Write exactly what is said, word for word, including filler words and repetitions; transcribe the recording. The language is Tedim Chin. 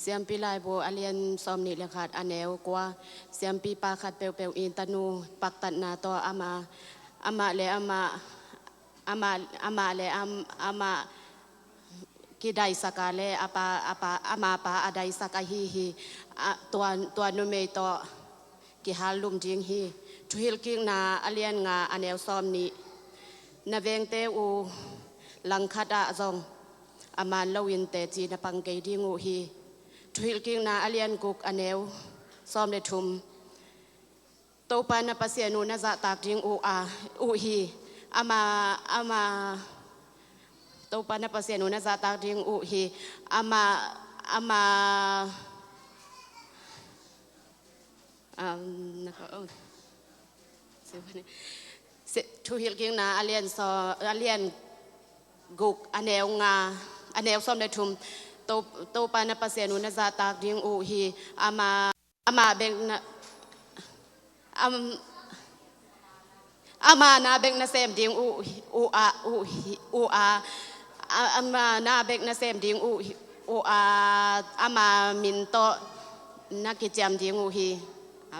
Siampi Laibu a lian sawm nih le khat a neu kua. Siampi pa khat peuhpeuh in tanu paktatna tawh ama, amah le amah, amah, amah le am, amah kidaisaka le a pa, a pa, ama pa a daisak ahi hi. A, tua, tua numei tawh kihal lum ding hi. Thuhilhkikna a lian nga a neu sawm nih. Na vengte uh langkhat ah zong a man loin teci na pang kei ding uh hi. Thuhilhkikna a lian guk a neu sawm le thum. Topa na Pasian uh na zahtak ding uh a, uh hi. Ama, ama, Topa na Pasian uh na zahtak ding uh hi. Ama, ama, um, na ka, oh. Se, Thuhilhkikna a lian so, a lian guk a neu nga, a neu sawm le thum. To, Topa na Pasian uh na zahtak ding uh hi. Ama, ama bek na, am, ama na bek na sem ding uh, uh a, uh hi, uh a, a, ama na bek na sem ding uh, uh a, ama min tawh na kiciam ding uh hi. A,